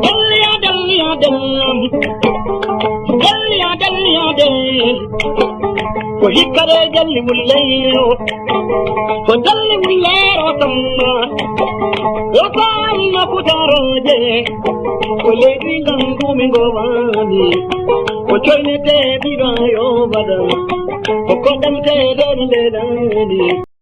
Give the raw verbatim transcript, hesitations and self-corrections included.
Dalliya, dalliya, dalliya. Dalliya, dalliya, dalliya. Ko hikka ɗe dalli wulleyo. Ko dalli wullero tamma. Yo tamma kutaroje. Ko leydi ngam ɗumi ngo wani. Ko coynete ɗiɗo yo bada. Ko kodamte ɗen ɗe ɗani.